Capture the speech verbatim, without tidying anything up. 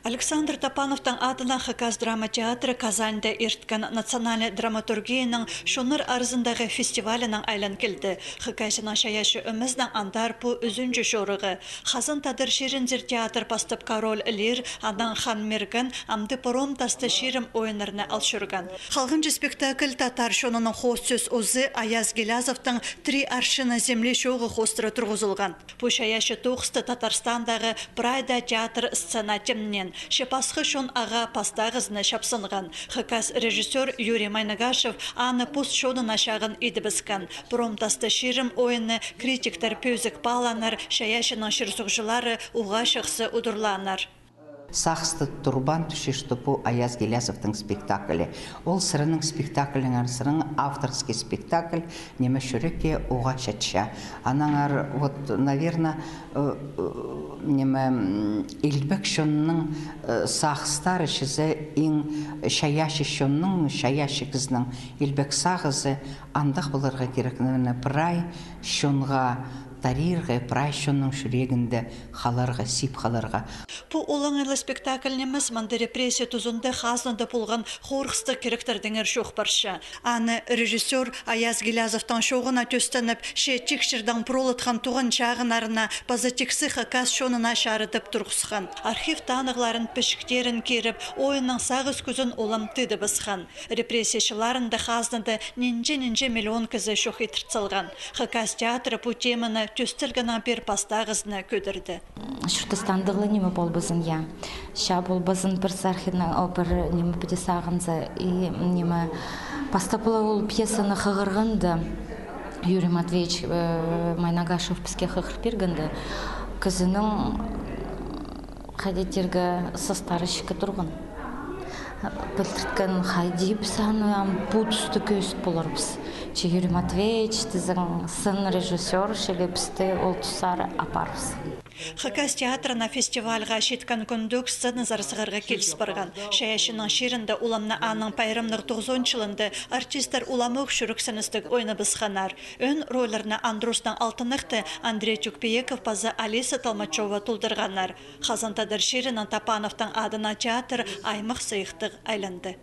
Александр Топановтың адынаң Хакас драма театры Казаньда ирткен национальнай драматургияның чоннар аразындағы фестивалінің айлан килді. Хакасияның чайаачы ӧмезінің андар пу ӱзінҷі чорығы. Хазан тадар чирінзер театр пастап «Король Лир», анаң «Хан Мирген», амды «Пурум тастығ чирім» ойыннарны ал чӧрген. Халғанҷы спектакль татар чонының хоос сӧс узы Аяз Гилязовтың «Три аршина земли» чооғы хоостыра турғызылған. Пу чайаачы тоғысты Татарстандағы прай даа театр сцена тимнеен. Че пасха чон ағаа пастағызын чапсынған. Хакас режиссёр Юрий Майнагашев аны пос чонына чағын идібіскен. «Пурум тастығ чирім» ойыны критиктер пӧзік паалааннар, чайаачының чир-суғҷылары уғаа чахсы удурлааннар. Сағыста турбаан тӱсче, что пу Аяз Гилязовтың спектаклі. Ол сірернің спектакліңер, сірернің авторский спектакль, ниме, чӱрекке уғаа чатча. Аннаңар, вот, наверно, э, э, ниме, м, илбек чонның, э, сағыстары чізе, иң чайаачы чонның, чайаачы кізінің илбек сағызы андағ поларға кирек, наверно, прай чонға тарирға, прай чонның чӱрегінде халарға, сип халарға. Пу олаңай ла спектакль нимес, мында репрессия тузында хазнада полған хорғыстығ киректердеңер чоох парча. Аны режиссёр Аяз Гилязовтың чооғына тӧстеніп, че тиксірдең пыролатхан туған чағыннарына паза тиксі хакас чонына чарыдып турғысхан. Архив танығларын, пічіктерін киріп, ойынның сағыс кӱзін улам тыыдыбысхан. Репрессия чылларында хазнада нинҷе-нинҷе миллион кізі чох идірт салған. Хакас театры пу теманы тӧстелгеннең пеер пастағызын кӧдірді. Чуртастандығ ла ниме полбазын, я. Чаа полбазын пір сархина, о, пір ниме піди сағынза. И ниме, пастап ла ол пьесаны хығырғанда, Юрий Матвеевич, э, Майнагашев піске хығыр пиргенде, кізінің, хайди тирге, састары чикі турған. Пілдірткен, хайди піс аны ам пу туста кӧзіт поларбыс. Че Юрий Матвеевич, тізең, сын режиссёр, чіли пісті ол тустары апарыбыс. Хакас театрына фестивальға читкен кӱндӧк сценазар сығарға киліс парған. Чайаачының чирінде уламны аның пайрамнығ тоғызон чылында артисттер уламох чӱрексіністіг ойнабысханнар. Ӧӧн рольларны Андрустың Алтынахты Андрей Тюкпиеков паза Алиса Толмачева толдырғаннар. Хазан тадар чирінең Топановтың адынаң театр аймах сыйыхтығ айланды.